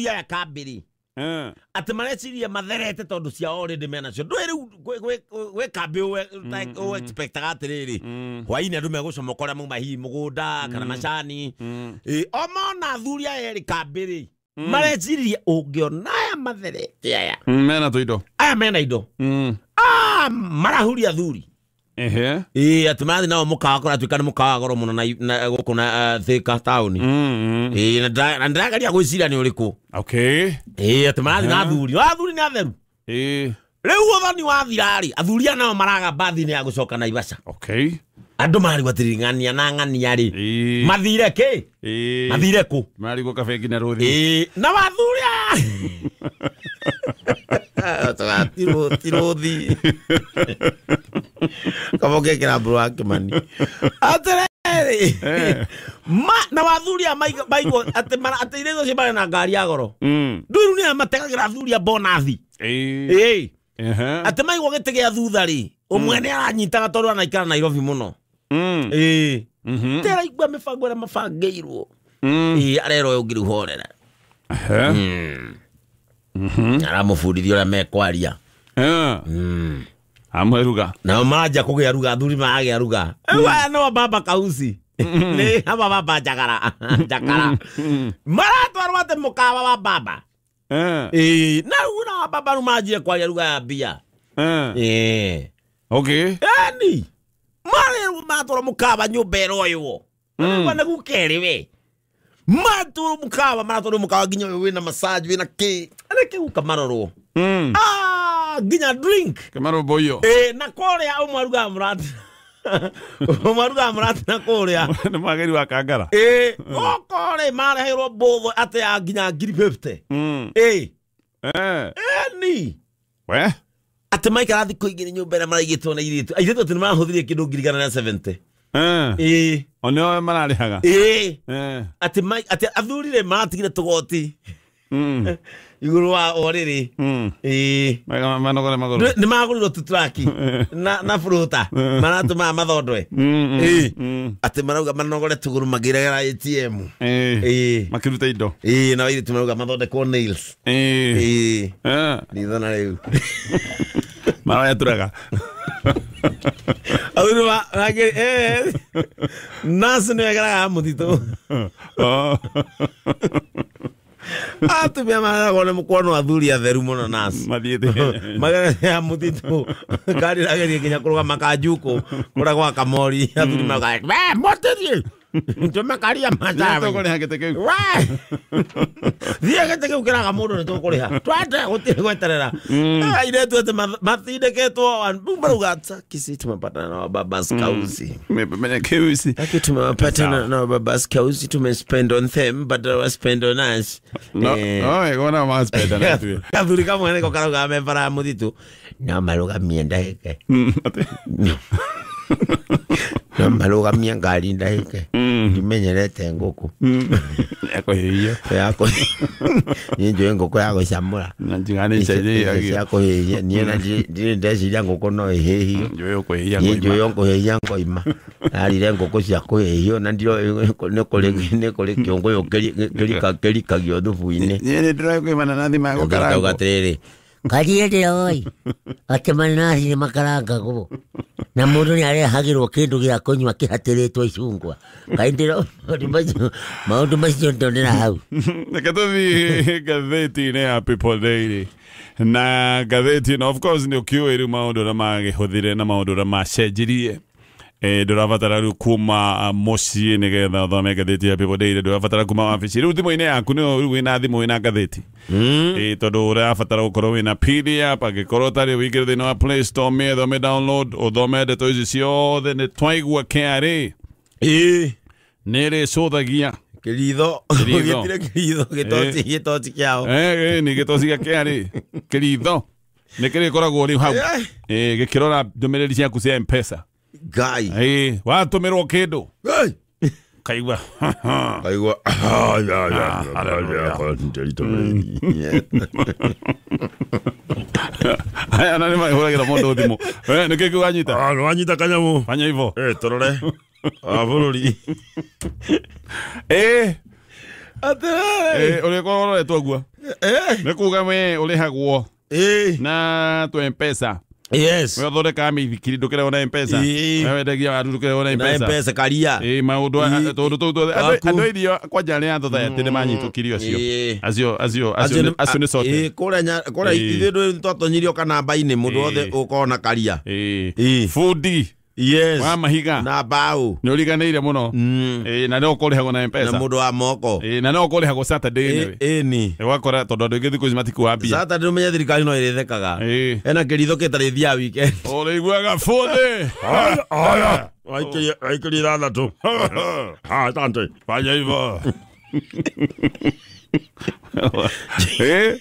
Aya kambĩrĩ atĩ mareciria matherete tondũ cia already menacio ndũĩ rĩu gwĩ kambĩ ũexpectaga atĩrĩrĩ hwainĩ andũ megũcomoka ũrĩa mauma hihi mũgũnda kana macani. O mona athuri aya erĩ kambĩ-rĩ mareciria ũngĩona aya matherete aya mena tũindo aya mena indo marahuria athuri. Ehe. Ĩĩ atĩ marathiĩ nao mũkawa kũratuĩka nĩ mũkawa goro mũno na gũkũ na Thika taũni. Ĩĩ na ndĩrageria gwĩciria nĩ ũrĩkũ. Okay. Ĩĩ atĩ marathiĩ na athuri. Athuri nĩ atheru. Ĩĩ. Rĩu ũthoni wathira-rĩ athuri aya nao maraga mbathi-inĩ ya gũcoka Naivasha. Okay. Andũ marigwo atĩrĩrĩ ng'ania na ng'ania-rĩ Ĩĩ. mathire kĩ? Ĩĩ. Mathire kũ? Marigwo kabengi na rũthi. Ĩĩ na wathuri aya ti rũthi kaboke kĩrambũrũ wa Kĩmani atĩrĩrĩ na wathuri aya maigwo atĩ atĩ irĩtũ ũcio marĩ na ngari ya goro ndũĩ rĩu nĩ aya mategagĩra athuri a bonathi. Ĩĩ. Ĩĩ atĩ maigwo gĩtĩ gĩa thutha rĩ ũmwe nĩ aranyitaga tondũ anaikara Nairobi mũno. Ĩĩ teraigua mĩbango ĩrĩa mabangĩirwo. Ĩĩ arerwo ũyũ ũngĩ rĩu horera. Aramũbundithia ũrĩa mekwaria. Amwe ruga. Nao maranjia kũgĩa ruga athuri maragĩa ruga. Rĩu aya nĩo baba kauci. Nĩ aba baba njakara. Njakara. Maratwarwo atĩ mũkawa wa baba. Ĩĩ na rĩu na baba rĩu manjie kwaria ruga ya mbia. Ĩĩ. Okay. Eni. Marerwo matwarwo mũkawa nyũmba ĩroywo. Mm. Na gũkerĩ we. Matwarwo mũkawa maratwarwo mũkawa nginya ũyũ wĩna massage wĩna kĩ. Areke gũka marorwo. Nginya drink. Kĩmarũmbũiyo. Ĩĩ na kũrĩa ũmwe arugaga mũrata. Ũmwe arugaga mũrata na kũrĩa. Nĩ mwagĩri wa Kangara. Ĩĩ gũkũ rĩ mareheirwo mbũthũ atĩ ya nginya 50,000. Ĩĩ. Eni. We? Atĩ maikara thikũ igĩrĩ nyũmba ĩrĩa maraigĩtwo na airĩtu. Airĩtu atĩ nĩ marahũthĩrire kĩndũ 170,000. Ĩĩ. O nĩo mararĩhaga. Ĩĩ. Atĩ athuri rĩ maratigire tũgoti. Igũrũ wa ũrĩrĩ. Ĩĩ. Manogore magũrũ. Nĩ magũrirwo tũturaki na fruta maratũmaga mathondwe. Ĩĩ. Atĩ marauga manogore tũgũrũ makĩregera ATM. Ĩĩ. Makĩruta indo. Ĩĩ na airĩtu marauga mathondekwo nails. Ĩĩ. Ĩĩ. Nithona rĩu. Maroya turaga. Athuri nasi nĩ egeraga mũtitũ. Atumia mararagwo nĩ mũkwano athuri atheru mũno nasi. Mathiĩte. Magerera mũtitũ. Ngari ĩrageria nginya kũrũgama Kanjukũ kũrĩa gwa Kamori. Athuri marauga we mũtithiĩ. Tũmekaria macabi. Tũkũrĩha gĩtĩ kĩu. We. Thiĩ gĩtĩ kĩu kĩraga mũndũ nĩ tũkũrĩha. Twende gũtirĩ gweterera. Airĩtu atĩ matindĩkĩtwo marauga kisi tumepatana na wababa skausi. Menya kĩu. Aki tumewapatana na wababa skausi tumespend on them but they were spend on us. No, ego na spend on us. Kathuri kamwe nĩko karauga me bara ya mũtitũ. No marũgamie ndagĩka. No marũgamie ngari ndagĩka. Ndimenyerete ngũkũ. Ya kũhĩhio. Ya kũhĩhio. Niĩ njũĩ ngũkũ ya gũcamũra. Na njigane icenjia. Cia kũhĩhia. Niĩ na ndirĩ ndeciria ngũkũ no ĩhĩhio. Njũĩ ũkũhĩhia ngoima. Niĩ njũĩ ũkũhĩhia ngoima. Arire ngũkũ cia kũhĩhio na ndirĩ nĩ kũrĩ kĩũngũyũ kĩrikagio thubu-inĩ. Niĩ nĩ ndĩroĩ kwĩ mananathi ma gũkarangwo. Ngauga atĩrĩrĩ. Kariende oi. Atĩ mananathi nĩ makarangagwo. Na mũndũ nĩ arehagĩrwo kĩndũ gĩa kũnyua kĩhatĩrĩtwo icungwa. Kaĩ ndĩro maũndũ macio ndonera hau. Reke tũthiĩ ngathĩti-inĩ ya People Daily. Na ngathĩti ĩno of course nĩ ũkĩũĩ rĩu maũndũ ũrĩa magĩhũthire na maũndũ ũrĩa macenjirie. Ndũrabatara rĩu kuma mũciĩ nĩgetha ũthome ngathĩti ya People Daily. Ndũrabatara kuma wabici. Rĩu thimũ-inĩ yaku nĩyo rĩu wĩna thimũ wĩna ngathĩti. Tondũ ũrabatara gũkorwo wĩna PDF angĩkorwo ũtarĩ ũingĩre thĩinĩ wa Play Store mĩethe ũmĩ download ũthome ndeto ici ciothe. Nĩ twaigua KRA. Ĩĩ. Nĩ ĩrĩcũthagia Kĩritho. Gĩtire kĩritho gĩtoci gĩtoci kĩao. Nĩ gĩtoci gĩa KRA. Kĩritho. Nĩ kĩrĩkoragwo rĩu hau. Gĩkĩrora ndũmĩrĩri ciaku cia M-Pesa. Ngai. Watũmĩrwo kĩndũ. Kaigua. Kaigua. Haya na nĩ mahũragĩra mũndũ thimũ. Nĩ kĩĩ kĩu wanyita? Nĩ wanyita kanyamũ. Fanya hivyo. Tũrore. Bũrũri. Atĩrĩrĩ. Ũrĩkorwo ũroretwo ũguo. Nĩ kuga we ũrĩhagwo na tũ M-Pesa. Yes. We ũthondekaga mĩithikiri ndũkĩrehwo na M-Pesa. Ĩĩ. We wendagia waru ndũkĩrehwo na Na M-Pesa. M-Pesa karia. Ĩĩ maũndũ Ĩĩ. tũndũ tũu tuothe. Waku. Andũ irio kwanja arĩa a society nĩ manyitũkirio acio. Ĩĩ. Acio acio nĩ sorted. Ĩĩ, kũrĩa kũrĩa Ĩĩ. ithuĩ ndũĩ twatonyirio kanamba-inĩ mũndũ wothe Ĩĩ. ũkorwo na karia. Ĩĩ. Ĩĩ. Bundi Yes. wa mahiga Na mbaũ. nĩ ũriganĩire mũno. Mm. Ĩĩ, na no ũkũrĩhagwo na Na M-Pesa. mũndũ wa moko. Ĩĩ, na no ũkũrĩhagwo Saturday anyway. Ĩni. Ũgakora tondũ andũ aingĩ thikũ ici matikuaga mbia. Saturday ũmenye thirikari no ĩrĩthekaga. Ĩĩ. Ena kĩritho kĩtarĩ thiaga weekend. Ũrĩiguaga bundi. Waikĩria ithathatũ. Asante. Fanya hivyo. Eh?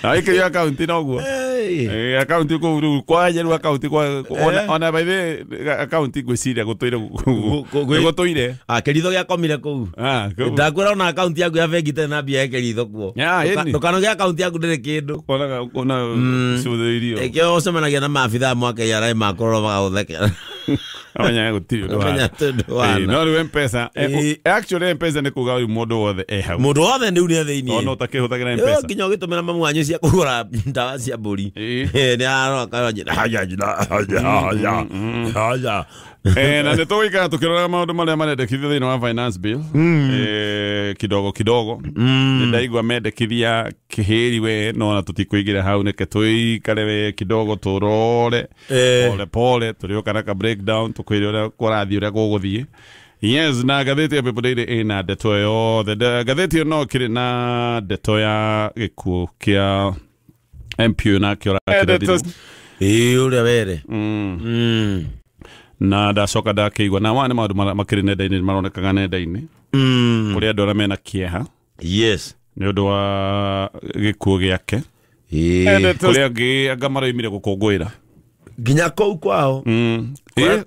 Aikĩria akaunti noguo. Hey. Eh, akaunti kũu rĩu kwanja rĩu akaunti kwa ona by the akaunti ngwĩciria gũtũire gũtũire. Ah, kĩritho gĩakomire kũu. Ah, kũu. Ndakwĩra ona akaunti yaku ya bengi itarĩ na mbia ya kĩritho kuo. Ya, ĩni. Ndũkanoge akaunti yaku ndĩrĩ kĩndũ. Onaga ona cũthĩirio. Ĩkĩo ũcemanagia na maabithaa mwa KRA makorwo magagũthekera. Amenyaga gũtirĩ ũndũ Ũmenya wa. tondũ Eh, wana. no rĩu M-Pesa. Ĩĩ. Actually M-Pesa nĩ kuga rĩu mũndũ wothe e hau. Mũndũ wothe rĩu nĩ thĩiniĩ. Ona ũtakĩhũthagĩra Ĩyo M-Pesa. nginya ũgĩtũmĩra mamu wanyu cia kũgũra ndawa cia mbũri. Ĩĩ. Eh, nĩ ararora akauga, haya, haya, haya, haya. Na nĩ tũgũikara tũkĩroraga maũndũ marĩa marendekithio thĩinĩ wa finance bill kidogo kidogo. Nĩ ndaigua mendekithia kĩhĩri we no ona tũtikũingĩra hau nĩke tũikare we kidogo tũrore pole pole tũrĩũka na ka breakdown tũkwĩre ũrĩa kũrathiĩ ũrĩa gũgũthiĩ. Yes, na ngathĩti ya People Daily ĩna ndeto yothe. Ngathĩti ĩyo no ĩkĩrĩ na ndeto ya gĩkuũ kĩa MP ũyũ nake ũrakĩrathirwo. Ĩĩ, ũrĩa were. Na ndacoka ndakĩigua na maya nĩ maũndũ makĩrĩ nenda-inĩ maronekaga nenda-inĩ kũrĩ andũ arĩa mena kĩeha Yes. nĩ ũndũ wa gĩkuũ gĩake. Ĩĩ. Kũrĩ angĩ anga maroimire gũkũngũĩra. Nginya kũu kwao.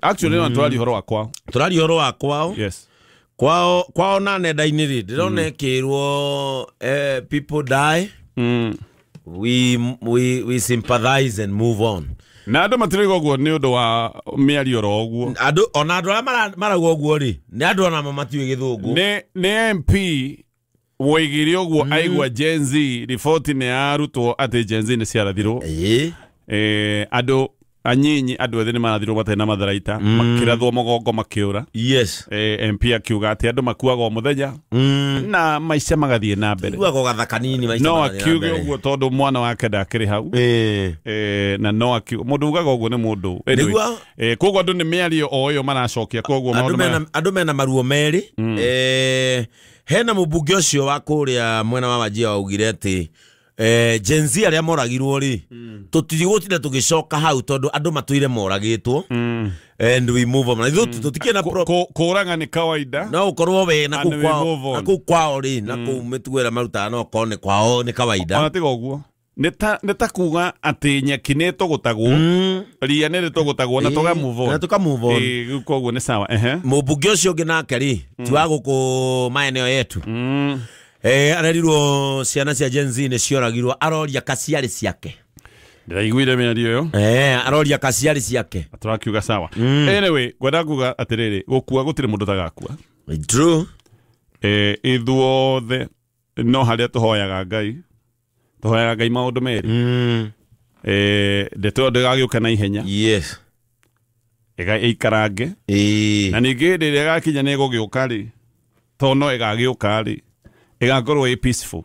Actually no tũraria ũhoro wa kwao. Tũraria ũhoro wa kwao. Yes. Kwao kwao na nenda-inĩ rĩ ndĩrona ĩkĩrwo people die. We sympathize and move on. Na andũ matirauga ũguo nĩ ũndũ wa mĩario oro ũguo. Andũ ona andũ arĩa marauga ũguo rĩ nĩ andũ ona matiũĩ gĩthũngũ. Nĩ MP woigire ũguo aigua Gen Z riboti nĩ yarutwo atĩ Gen Z nĩ ciarathirwo. Ĩĩ. Andũ anyinyi andũ ethĩ nĩ marathirwo matarĩ na matharaita makĩrathwo mũgongo makĩũra. Yes. MP akiuga atĩ andũ makuaga o mũthenya na maica magathiĩ na mbere. Iguaga gathaka nini maica No magathiĩ na akiuge mbere. ũguo tondũ mwana wake ndakĩrĩ hau. Na no akiuga mũndũ ugaga ũguo nĩ mũndũ. Anyway, Nĩguo. koguo andũ nĩ mĩario o ĩyo maracokia koguo maũndũ Andũ mena maruo merĩ. Hena mũmbunge ũcio wa kũrĩa mwena wa Wajir waugire atĩ Gen Z arĩa moragirwo rĩ tũtigũtinda tũgĩcoka hau tondũ andũ matũire moragĩtwo and we move on. Na ithuĩ tũtikĩrĩ na kũraga nĩ kawaida. no ũkorwo we na And kũu we kwao move on. na kũu kwao rĩ na kũu mĩtugo ĩrĩa marutaga no okorwo nĩ kwao nĩ kawaida. Ona tiga ũguo nĩ ta kuga atĩ nyeki nĩ ĩtũgũtagwo ria nĩ rĩtũgũtagwo na tũga move on. Na tũka move on. Ĩĩ, rĩu koguo nĩ sawa. Ehe. Mũmbunge ũcio ũngĩ nake rĩ ti wa gũkũ maeneo yetu. Arerirwo ciana cia Gen Z nĩ cioragirwo aroria kaciarĩ ciake. Ndĩraiguire mĩario ĩyo. Aroria kaciarĩ ciake. Tũrakiuga sawa. Anyway, ngwenda kuga atĩrĩrĩ gũkua gũtirĩ mũndũ ũtagakua. True. Ithuothe no harĩa tũhoyaga Ngai tũhoyaga Ngai maũndũ merĩ. Ndeto ĩyo ndĩgagĩũka na ihenya. Yes. Ĩikarange. Na ningĩ hĩndĩ ĩrĩa ĩgakinya nĩ ĩgũgĩũka rĩ tondũ no ĩgagĩũka rĩ ĩgakorwo ĩ peaceful.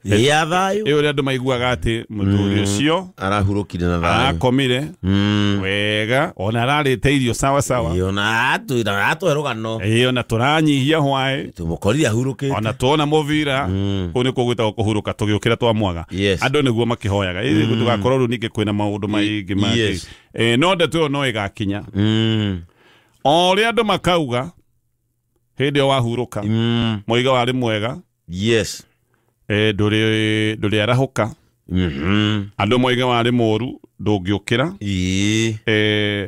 Ya thayũ. Ĩ ũrĩa andũ maiguaga atĩ mũthuri ũcio Arahurũkire na thayũ. arakomire wega ona ararĩte irio sawa sawa. Ĩĩ, ona atũhe rũgano. Ĩĩ, ona tũranyihia hwaĩ Tũmũkorire ahurũkĩte. ona tuona mũbira kũu nĩkuo gwĩtagwo kũhurũka tũgĩũkĩra twamwaga. Yes. Andũ nĩguo makĩhoyaga. Ĩ, tũgakorwo rĩu ningĩ kwĩna maũndũ maingĩ mangĩ. Yes. No ndeto ĩyo no ĩgakinya o ũrĩa andũ makauga hĩndĩ ĩyo wahurũka moiga warĩ mwega. Yes. Ndũrĩ arahũka. Andũ moiga warĩ mũru ndũngĩũkĩra. Ĩĩ.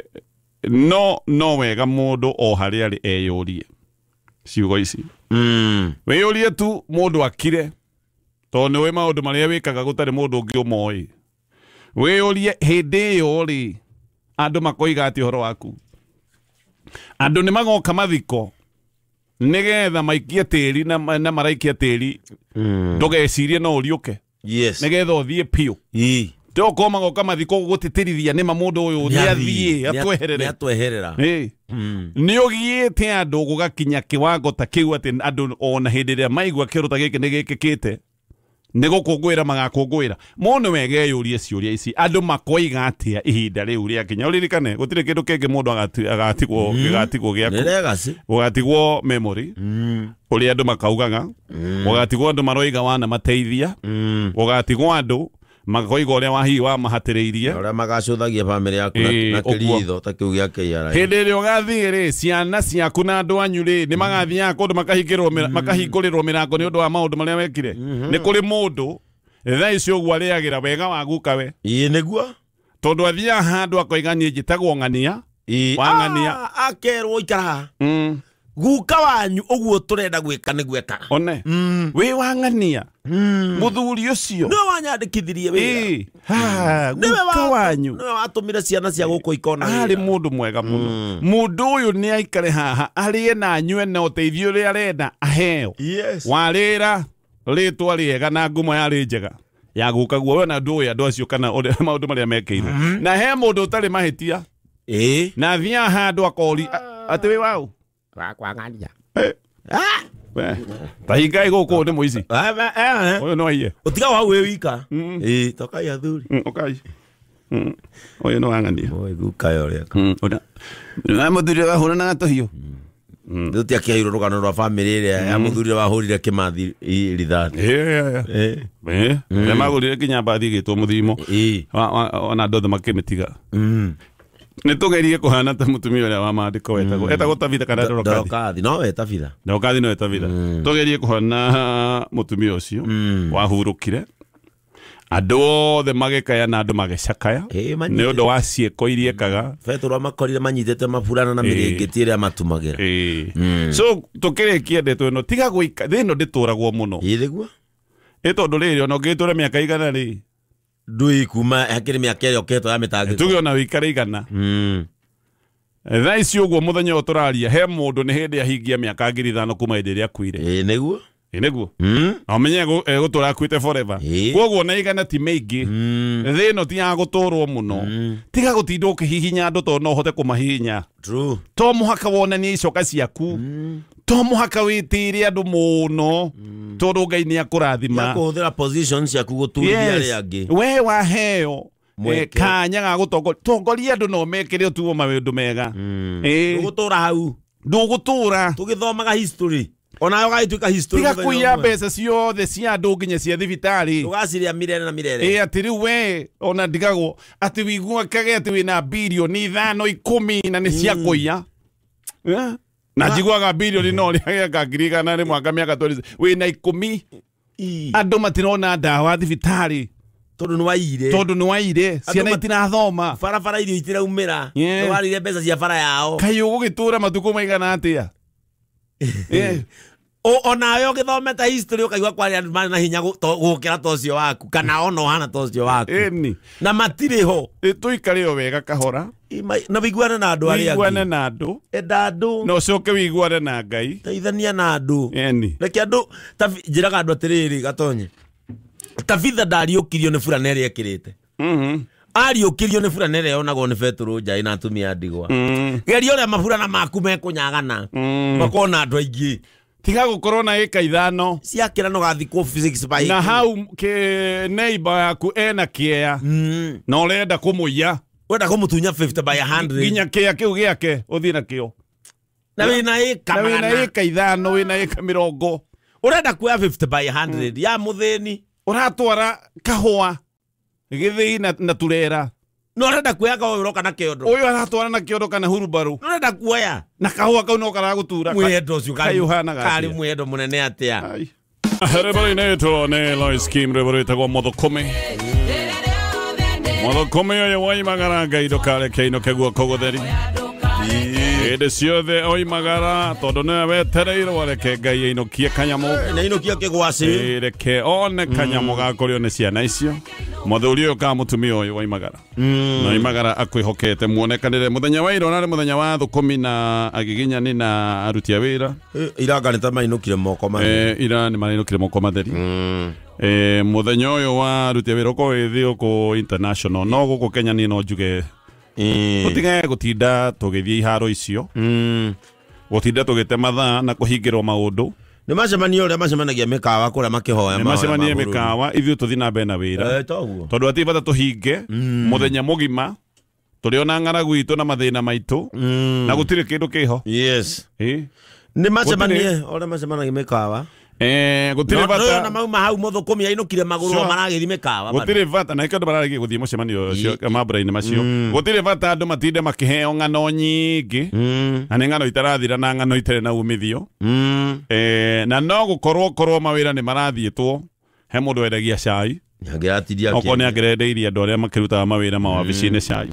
No wega mũndũ o harĩa arĩ eyũrie ciugo ici. Wĩyũrie tu mũndũ akire tondũ nĩũĩ maũndũ marĩa wĩkaga gũtarĩ mũndũ ũngĩ ũmoĩ. Wĩyũrie hĩndĩ ĩyo rĩ andũ makoiga atĩ ũhoro waku. Andũ nĩ magoka mathiko Nĩgetha maikie tĩri na maraikia tĩri ndũgecirie no ũriũke. Yes. Nĩgetha ũthiĩ piũ. Ii. Ndoko magoka mathiko gũtĩtĩrithia nĩma mũndũ ũyũ nĩathiĩ atweherere. Nĩatweherera. Nĩ ũgiĩte andũ gũgakinya kĩwango ta kĩu atĩ andũ ona hĩndĩ ĩrĩa maigua kĩũndũ ta gĩkĩ nĩ gĩkĩkĩte nĩ gũkũngũĩra magakũngũĩra. Mũndũ wegeyũrie ciũria ici andũ makoiga atĩa ihinda rĩu rĩakinya. Ũririkane gũtirĩ kĩndũ kĩngĩ mũndũ agatigwo gĩgatigwo gĩaku. Nĩ legacy. Gũgatigwo memory ũrĩa andũ makaugaga. Gũgatigwo andũ maroiga wanamateithia. Gũgatigwo andũ makoiga ũrĩa wahihi wamahatĩrĩirie. Ũrĩa magacũthagia bamĩrĩ yaku na kĩritho ta kĩu gĩa KRA. Hĩndĩ ĩrĩa ũgathiĩ rĩ, ciana ciaku na andũ anyu rĩ nĩ magathiaga kũndũ makahingũrĩrwo mĩrango nĩ ũndũ wa maũndũ marĩa wekire. Nĩ kũrĩ mũndũ thaa ici ũguo arĩagĩra wega wa gukawe. Ĩĩ nĩguo. Tondũ athiaga handũ akoiga niĩ njĩtagwo ng'ania. Wa ng'ania. Akerwo ikara haha. Guka wanyu ũguo tũrenda gwĩka nĩguo ekaga. One. Wĩ wa ng'ania. Mũthuri ũcio. Nĩwe wanyandĩkithirie wĩra. Guka wanyu. Nĩwe watũmire ciana cia gũkũ ikona wĩra. Arĩ mũndũ mwega mũno. Mũndũ ũyũ nĩ aikare haha arĩe na anyue na ũteithio ũrĩa arenda aheo. Yes. Warĩra rĩtwa rĩega na ngumo yarĩ njega ya guka guo we na ndũĩ andũ acio kana maũndũ marĩa mekĩirwo. Na he mũndũ ũtarĩ mahĩtia. Na athiaga handũ akori atĩ wĩ waũ. Wakwa ng'ania. Tahingai gũkũ nĩ mũici. Ũyũ no aiye. Ũtiga wau wĩ wika. Ĩĩ tokai athuri. Ũkai. Ũyũ no ang'ania. Oi guka ũrĩa. Na mũthuri wahũranaga tũhiũ. Tũtiakĩheirwo rũgano rwa bamĩrĩ ĩrĩa ya mũthuri ũrĩa wahũrire Kĩmathi rithathi. Ĩĩ. Magũrire nginya mbathi ĩgĩtwo mũthimo. Ona andũ othe makĩmĩtiga. Nĩ tũgerie kũhana ta mũtumia ũrĩa wa maandĩko wetagwo etagwo Tabitha kana Dorokathi. Dorokathi no we Tabitha. Dorokathi no Tabitha. Tũgerie kũhana mũtumia ũcio wahurũkire. Andũ othe magĩkaya na andũ magĩcakaya nĩ ũndũ wa ciĩko iria ekaga. Betũrũ makorire manyitĩte maburana na mĩrĩngĩti ĩrĩa matumagĩra. So tũkĩrĩkia ndeto ĩno tiga gwĩka thĩ ĩno ndĩtũragwo mũno. Ĩĩ nĩguo. Ĩ tondũ rĩrĩ ona ũngĩtũra mĩaka igana rĩ ndũĩ kuma hakĩrĩ mĩaka ĩrĩa ũkĩhetwo ya mĩtangĩko. Tuge ona wĩikare igana. Thaa ici ũguo mũthenya ũyũ tũraria he mũndũ nĩ hĩndĩ ahingia mĩaka 5,000 kuma hĩndĩ ĩrĩa akuire. Ĩĩ nĩguo. Ĩĩ nĩguo. Na ũmenye egũtũra akuĩte forever. Koguo na igana ti mĩingĩ. Thĩ ĩno ti ya gũtũrwo mũno. Tiga gũtinda ũkĩhihinya andũ tondũ no ũhote kũmahihinya. True. To mũhaka wonanie icoka ciaku. To mũhaka wĩtĩre andũ mũno. Tondũ Ngai nĩ akũrathima. Kũhũthĩra positions ciaku gũturithia arĩa angĩ. We waheo kanya ga gũtongoria tongoria andũ no mekĩre ũtuo maũndũ mega. Ndũgũtũra hau. Ndũgũtũra. Tũgĩthomaga history. Ona ũgagĩtuĩka history. Tiga kũiya mbeca ciothe cia andũ nginya cia thibitarĩ. Ũgacirĩa mirere na mirere. Ĩ atĩ rĩu we ona ndigagwo atĩ wĩiguakage atĩ wĩna birioni 5 10 na nĩ cia kũiya. Na njiguaga birioni no rĩagĩaka 100,000 rĩmwe mĩaka 20 wĩna 10. Andũ matirona ndawa thibitarĩ. Tondũ nĩ waiyire. Tondũ nĩ waiyire. Ciana itirathoma. Barabara irio itiraumĩra. Nĩ warire mbeca cia bara yao. Kaĩ ũgũgĩtũra matukũ maigana atĩa? Onawe ũgĩthomete history ũkaigua kwarĩ andũ marĩ na hinya gũkĩra ta ũcio waku kana ona ũhana ta ũcio waku. Ĩni. Na matirĩ ho. Tũikare o wega kahora. Na wĩiguane na andũ arĩa angĩ. Wĩiguane na andũ. Enda andũ. Na ũcoke wĩiguane na Ngai. Teithania na andũ. Ĩni. Reke andũ njĩraga andũ atĩrĩrĩ Gatonye. Tabitha ndariũkirio nĩ burana ĩrĩa ĩkĩrĩte. Ariũkirio nĩ burana ĩrĩa yonagwo nĩ Betũrũ Njaĩ na atumia a ndigwa. Geria ũrĩa maburana maku mekũnyagana. Makorwo na andũ aingĩ. Tiga gũkorwo na ĩka 5. Ciakĩra no gathikwo physics by. Na hau neighbor yaku ena kĩea. Na ũrenda kũmũiya. Wenda kũmũtunya 50 by 100. Nginya kĩea kĩu gĩake ũthiĩ nakĩo. Na wĩna ĩka Na wĩna ĩka 5 wĩna ĩka 20. Ũrenda kuoya 50 by 100 ya mũthĩni. Ũratwara kahũa gĩthĩi na turera. No ũrenda kuoya kahũa ũroka na kĩondo. Ũyũ aratwara na kĩondo kana hurubarũ. No ũrenda kuoya. Na kahũa kau no karagũtura. Mwendo ũcio karĩ mwendo mũnene atĩa. Rwĩmbo rũinĩtwo nĩ Lois Kim, rwĩmbo rwĩtagwo Mũthũkũmi. Mũthũkũmi ũyũ woimagara Ngai ndũkareke inũke guoko gũtheri. Hĩndĩ ciothe oimagara tondũ nĩwe wetereirwo reke Ngai ainũkie kanyamũ. Na inokia kĩgwacĩ. Reke one kanyamũ gakũrĩo nĩ ciana icio. Mũthuri ũyũ kana mũtumia ũyũ waimagara. Na oimagara akwĩhokete muonekanĩre mũthenya wa ira ũrarĩ mũthenya wa thũkũmi na agiginyani na aruti a wĩra. Iranga nĩ ta mainũkire moko matheri. Ira nĩ marainũkire moko matheri. Mũthenya ũyũ wa aruti a wĩra ũkorwo wĩ thĩ gũkũ international no gũkũ Kenya niĩ no njuge tũtige gũtinda tũgĩthiĩ iharo icio, gũtinda tũgĩte mathaa na kũhingĩrwo maũndũ. Nĩ macemanie ũrĩa macemanagia mĩkawa kũrĩa makĩhoya nĩ macemanie mĩkawa ithuĩ tũthiĩ na mbere na wĩra tondũ hatirĩ bata tũhinge mũthenya mũgima tũrĩ ona ng'aragu itũ na mathĩna maitũ na gũtirĩ kĩndũ kĩho. Yes. Nĩ macemanie ũrĩa macemanagia mĩkawa. Gũtirĩ bata na mauma hau mũthũkũmi ainũkire magũrũ maragĩthiĩ mĩkawa. Gũtirĩ bata na ikĩo andũ mararĩkia gũthiĩ mũcemanio ũcio mambura-inĩ macio. Gũtirĩ bata andũ matinde makĩheo ng'ano nyingĩ na nĩ ng'ano itarathira na ng'ano itarĩ na umithio. Na no gũkorwo korwo mawĩra nĩ marathiĩtwo he mũndũ wendagia cai okorwo nĩ angĩrendeirie andũ arĩa makĩrutaga mawĩra mawabici-inĩ cai.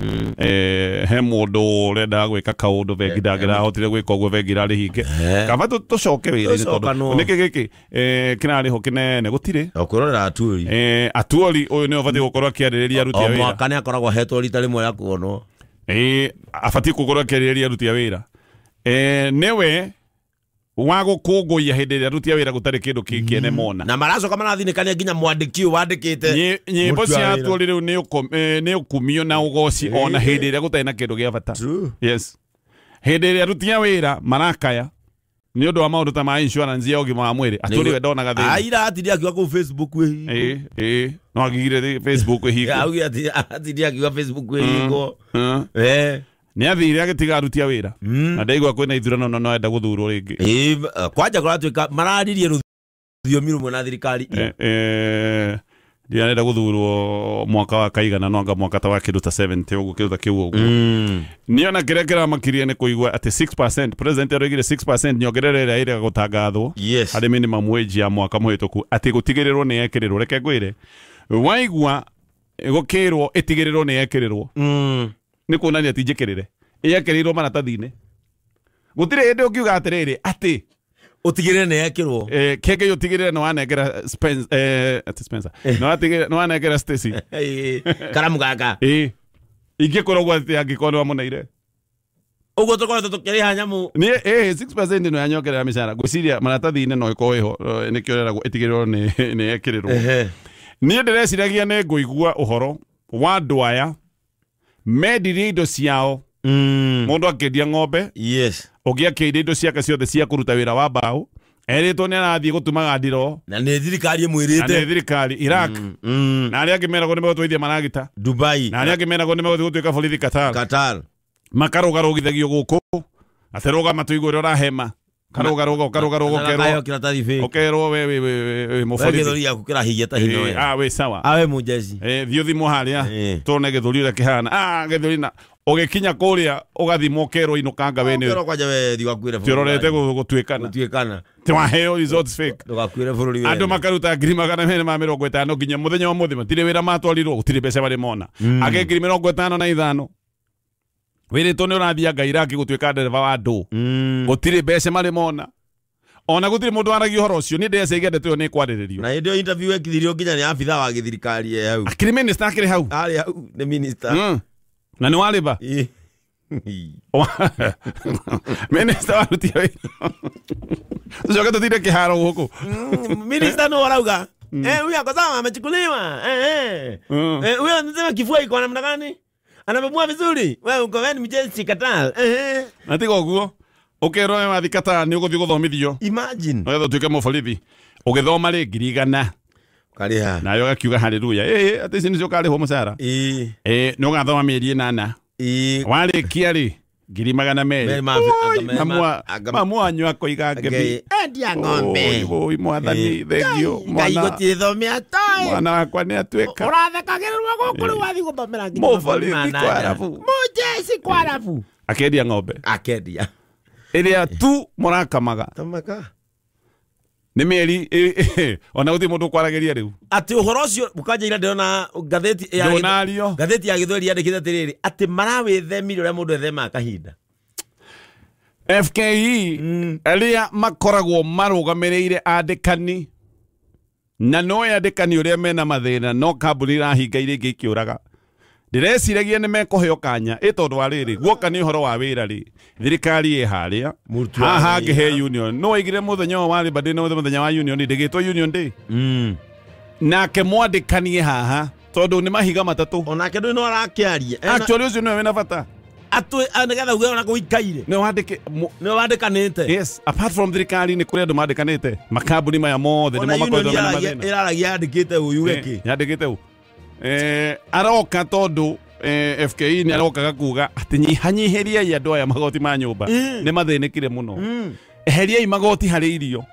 He mũndũ ũrendaga gwĩka kaũndũ bengi ndangĩrahotire gwĩka ũguo bengi irarĩ hinge. Kaba tũcoke wĩra-inĩ tondũ nĩkĩ gĩkĩ kĩrarĩho kĩnene gũtirĩ. Ũkwĩrorera atuori. Atuori ũyũ nĩwe ũbatiĩ gũkorwo akĩarĩrĩria aruti a wĩra. O mwaka nĩ akoragwo ahetwo rita rĩmwe rĩa kuonwo. Abatiĩ gũkorwo akĩarĩrĩria aruti a wĩra. Nĩwe wa gũkũngũiya hĩndĩ ĩrĩa aruti a wĩra gũtarĩ kĩndũ kĩene mona. Na maracoka marathinĩkania nginya mwandĩki ũyũ wandĩkĩte nyĩmbo cia atuori rĩu nĩ ũkumio na ũgoci ona hĩndĩ ĩrĩa gũtarĩ na kĩndũ gĩa bata. Yes. Hĩndĩ ĩrĩa aruti a wĩra marakaya nĩ ũndũ wa maũndũ ta ma insurance ya ũgima wa mwĩrĩ atuori we ndonaga thĩna. Aira atindi akiuga kũu Facebook wĩ no agigire Facebook wĩ hingo. Augire atindi akiuga Facebook wĩ hingo. Nĩ athire agĩtiga aruti a wĩra na ndaigua kwĩna ithurano no no enda gũthurwo rĩngĩ. Kwanja kũratuĩka mararirie rũthiomi rũmwe na thirikari. Ndiarenda gũthurwo mwaka wa kaigana no anga mwaka ta wa kĩndũ ta 70 ũguo kĩndũ ta kĩu ũguo. Niĩ ona kĩrĩa kĩramakirie nĩ kũigua atĩ 6% president aroigire 6% nyongerera ĩrĩa ĩrega gũtangathwo harĩ minimum wage ya mwaka mũhĩtũku atĩ gũtigĩrĩrwo nĩ yekĩrĩrwo. Reke ngwĩre waigua gũkĩrwo ĩtigĩrĩrwo nĩ yekĩrĩrwo nĩ kuonania ti njĩkĩrĩre ĩyekĩrĩirwo maratathi-inĩ. Gũtirĩ hĩndĩ ũngiuga atĩrĩrĩ atĩ ũtigĩrĩre nĩ yekĩrwo. Kenge ũtigĩrĩre nĩ wanengera Spencer nĩ wanengera Stacy karamu gaka. Ingĩkorwo ũguo atĩ angĩkorwo nĩ wamũneire ũguo tũkoretwo tũkĩrĩha nyamũ. Nĩ 6% nĩ yanyongerera mĩcara ngwĩciria maratathi-inĩ no ĩkorwo ĩho nĩkĩo ĩreragwo ĩtigĩrĩrwo nĩ yekĩrĩrwo. Niĩ ndĩreciragia nĩ ngũigua ũhoro wa andũ aya mendirie indo ciao. Mũndũ akĩendia ng'ombe. Yes. Ũngĩ akĩendia indo ciake ciothe cia kũruta wĩra wa mbaũ erĩtwo nĩ arathiĩ gũtumaga ndiro na nĩ thirikari ĩmwĩrĩte. Na nĩ thirikari Iraq. Na arĩa angĩ meragwo nĩ megũtwarithia maragita Dubai. Na arĩa angĩ meragwo nĩ megũthiĩ gũtuĩka borithi Qatar. Makarũgarũgithagio gũkũ atĩ rũgama tũigue ũrĩa ũrahema karũgarũga ũkarũgarũga ũkerwo we wĩ mũborithi. Gĩthũri gĩaku kĩrahigia ta hino we. Wĩ sawa. We mũnjeci. Thiĩ ũthimwo harĩa tuone gĩthũri ũrĩa kĩhana. Gĩthũri na ũgĩkinya kũrĩa ũgathimwo ũkerwo inũkanga we nĩ Ũkerwo kwanja we thiĩ ũgakuĩre bũrũri. Tiũrorete gũtuĩkana. Gũtuĩkana. Tiwaheo results fake. Ndũgakuĩre bũrũri wene. Andũ makaruta 250 nginya mũthenya wa mũthĩ matirĩ wĩra matwarirwo gũtirĩ mbeca marĩ mona. Angĩ 55,000 wĩrĩtwo nĩ ũrathianga Iraki gũtuĩka ndereba wa andũ. Gũtirĩ mbeca marĩ mona. Ona gũtirĩ mũndũ waragia ũhoro ũcio. Niĩ ndĩreciria ndeto ĩyo nĩ ĩkwarĩrĩrio. Na hĩndĩ ĩyo interview ekithirio nginya nĩ abithaa wa gĩthirikari e hau. Akĩrĩ minister akĩrĩ hau. Arĩ hau nĩ minister. Na nĩ warĩba. Minister wa aruti a wĩra. Tũcoke tũtinde kĩharo gũkũ. Minister no arauga. Huyu ako sawa amechukuliwa. Huyu anasema kifua iko namna gani? Anapumua vizuri. Wewe uko gani mjenzi Qatar? Na tiga ũguo. Ũkerwo we wathi Qatar nĩ ũgũthiĩ gũthomithio. Imagine. Nĩgetha ũtuĩke mũborithi. Ũgĩthoma rĩ 100,000. Ũkarĩha. Nayo gakiuga haleluya. Atĩ ici nĩcio ũkarĩhwo mũcara. Nĩ ũgathoma mĩeri 8. Warĩkia rĩ 200,000. Mamu wanyu akoiga ngemi. Endia ng'ombe. Oi mwathani thengio. Ngai gũtirĩ thome atoĩ. Mwana wakwa nĩ atuĩka. Ũrathekagĩrĩrwo gũkũ rĩu wathiĩ gũthomera nginya mũborithi kwa Arabu. Mũjeci kwa Arabu. Akendia ng'ombe. Akendia. Ĩrĩa tu mũrakamaga. Tamaka. Nĩ mĩeri ona gũtirĩ mũndũ ũkwaragĩria rĩu. Atĩ ũhoro ũcio mũkanja ira ndĩrona ngathĩti ya ndũnario. Ngathĩti ya Gĩthweri yandĩkĩte atĩrĩrĩ atĩ marawĩthemire ũrĩa mũndũ ethemaga kahinda. FKE arĩa makoragwo marũgamĩrĩire andĩkani na no andĩkani ũrĩa mena mathĩna no kambuni irahinga iria ingĩ ikĩũraga. Ndĩreciragia nĩ mekũheo kanya ĩ tondũ wa rĩrĩ guoka nĩ ũhoro wa wĩra rĩ thirikari ĩ harĩa Mũruti wa haha wĩra. ngĩhe union no waigire mũthenya ũyũ wa Labor Day no mũthenya wa union ndĩgĩtwo union day nake mwandĩkanie haha tondũ nĩ mahiga matatũ. Onake ndå no arakĩaria. Actually ũcio nĩwe wĩna bata. Atwä nĩgetha uge ona kå nĩ wandĩke nä wandä kanä te. Yes, apart from thirikari nĩ kũrĩ andũ mandĩkanĩte makambuni maya mothe nĩmo makoretwo mena mathĩna. Äraragia yandä kä te å yuge kä. Yandĩkĩte ũ aroka tondũ FKE nĩ arokaga kuga atĩ nyihanyihĩriai andũ aya magoti ma nyũmba nĩ mathĩnĩkire mũno, eheriai magoti harĩ irio,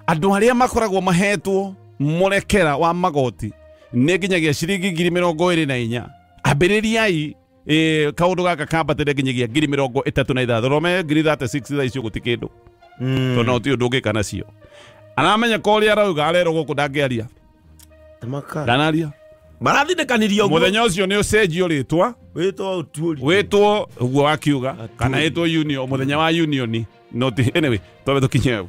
andũ arĩa makoragwo mahetwo mũrekera wa magoti nĩ nginyagia ciringi 24,000 ambĩrĩriai kaũndũ gaka kambatĩre nginyagia 36,000 rome 36,000 thaa icio gũti kĩndũ tondũ no ti ũndũ ũngĩka nacio. Aramenya ko ũrĩa arauga arerwo gũkũ ndangĩaria ndanaria. Marathindä kanirio. Mũthenya ũcio nĩ ũcenjio rĩtwa wä two tuori wĩtwo ũguo wakiuga kana ĩtwo union mũthenya wa union no ti anyway twambe tũkinye hau.